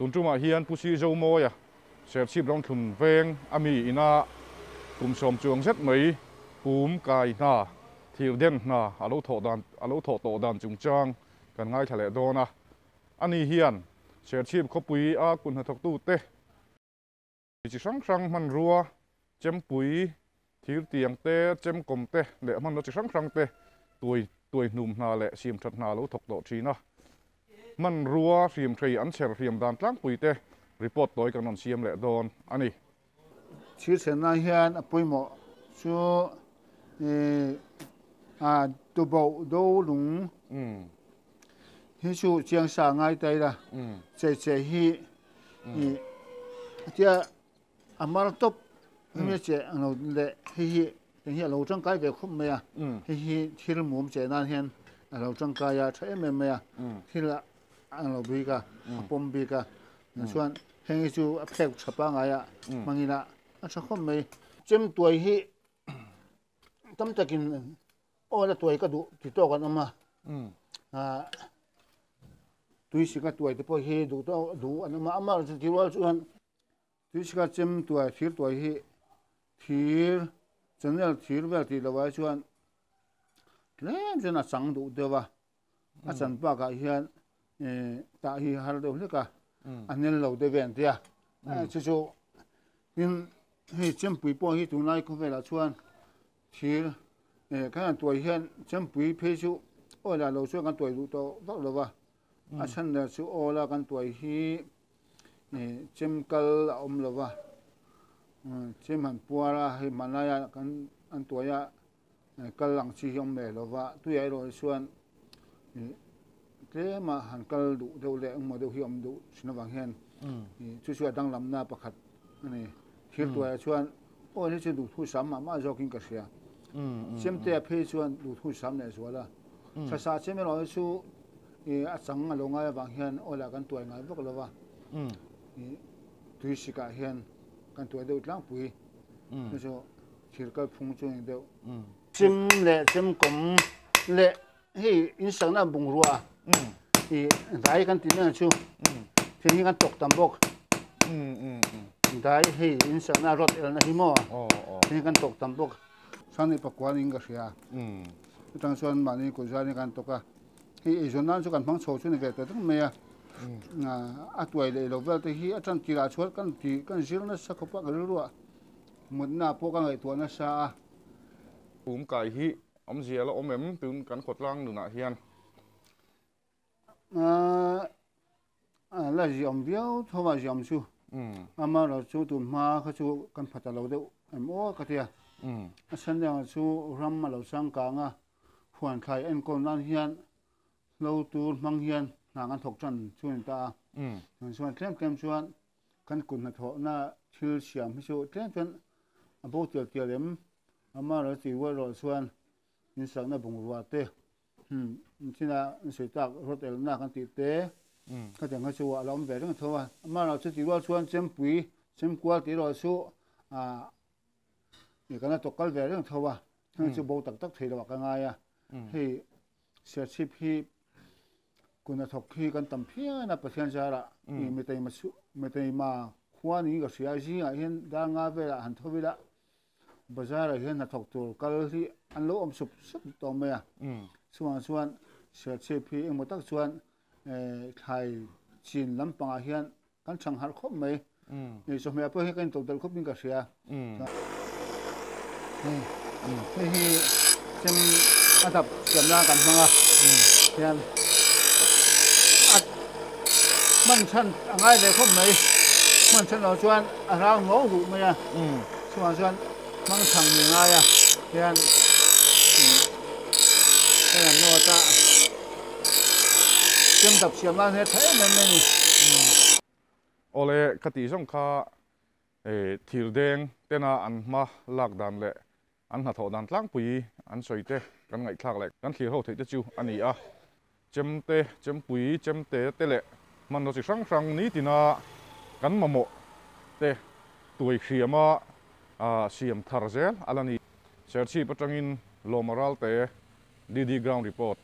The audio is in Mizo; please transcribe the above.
Tun tumah hian Pu Si Zomawia Serchhip Ramthlun veng a mi ina kum sawm chuang zet mai pum kai hna, thir den hna a lo thawh dan a lo thawh tawh dan chungchang kan ngaithla leh dawn a. Ani hian Serchhip khawpui a kut hnathawktute chi hrang hrang hmanrua, chempui, thir tiang te, chemkawm te leh hmanrua chi hrang hrang te tuai tuai hnum hna leh siam that hna a lo thawk tawh thin a. Hmanrua hriam hrei an chher hriam dan tlangpui te report tawi kan rawn siam leh dawn a ni. Thirchhenna hian a pawimawh chu a tuboh do lung hi chu chiang sa ngai ta ila chei chei hi tia a mar tawp hemi che ang lo leh hei hi heng hi a lo tangkai ve khawp mai a hei hi thil mum che nan hian a lo tangkai a tha em em mai a thil ang lo bik a a pawm bik a chuan heng hi chu a phek tha pangai a hmangin a a tha khawp mai chem tuai hi tam takin aw la tuai ka duh ti tawk an awm a ah tui sika tuai te pawh hi duh tawk duh an awm a amaherawhchu ti rual chuan tui sika chem tuai thir tuai hi thir channel thir vel tih loh ai chuan tlem chuan a chang duh deuh a a chan bakah hian eh tah hi har deuh hlek a a nel lo deuh ve an tia chu chu tin hei chempui pawh hi tunlai khawvelah chuan thir eh kan han tuai hian chempui phei chu oil ah lo chuan kan tuai duh tawh vak lo va a chhan ber chu oil a kan tuai hi eh chem kal a awm lo va chem han puar a hei hmanlaia kan an tuai a. Kal ang chi hi awm ve lo va, tuiah erawh hi chuan tlema han kal duh deuh leh engmaw deuh hi awm duh thin avang hian chu chu a danglamna pakhat a ni. Thir tuaiah chuan oil hi chu duhthu sam mah mah zawkin ka hria. Chemtea phei chuan duhthu sam leh zual a. Thasa chem erawh hi chu a chang a lo ngai avang hian oil ah kan tuai ngai vak lo va, tui sikah hian kan tuai deuh tlangpui. Chu chu. Thir kal phung chu ni deuh. Chem leh chemkawm leh hei in sakna bungrua i dai kan tih mai chu thil hi kan tawk tam bawk. Dai hei in sakna rod elna hi maw thil hi kan tawk tam bawk. Sanni pakua niin ka hria. Chutang chuan mahni kut zan hi kan tawk a, hei eizawn nan chu kan hmang chho chu ni ve ta deuh mai a. A tuai leh lo vel te hi a tan tirah chuan kan ti kan zir nasa khawp a ka rilruah. Mutna pawh ka ngaihtuah nasa a. Pum kai hi awmzia la awm em tun kan khawtlang nunah hian? La ziam viau tho a ziam chu. Amaherawh chu tun hma kha chu kan pha ta lo deuh em aw ka ti a. A chhan dangah chu ram a lo changkang a, huan thlai enkawl nan hian hlo tur hmang hian hna kan thawk tan chu a ni ta a. Chuan tlem tlem chuan Kan kut hnathawhna thil siam hi chu tlem chuan a bo tial tial em? Amaherawh chu tih erawh chuan insakna bungrua te, thina insawi tak rawt elna kan tih te, khatiang kha chu a la awm ve reng tho a. Amaherawh chu tih rual chuan chempui, chemkual tih erawh chu kan la tawk kal ve reng tho a, heng chu bo tak tak thei loh ah ka ngai a. Hei Serchhip hi Kun a thawk hi kan tam phian a, Pathian zarah i miteima chu miteima khua niin ka hria, zingah hian dar nga velah han tho ila bazarah hian hnathawk tur kal hi an lo awm sup sup tawh mai a, chuvang chuan Serchhip hi engmaw tak chuan thlai chin lampangah hian kan chhang harh khawp mai, chawhmeh pawh hi ka intodelh khawpin ka hria. Hei hi chem a dap siamna kan hmang a, hian a hman chhan a ngai ve khawp mai, hman chhan loh chuan a rang nuau duh mai a, chuvang chuan hmang chhang ni ngai a, hian hei an nawt a. Chem dap siam nan hian tha em em mai a ni. Awle ka tih zawng kha thir deng tena an hma lak dan leh an hnathawh dan tlangpui an sawi te kan ngaihthlak leh kan thlir ho theih te chu a ni a. Chem te, chempui, chemte te leh hmanraw chi hrang hrang nitina kan mamawh te tuai hriama siam thar zel a la ni. Serchhip atangin Lawma Ralte, DD Ground Report.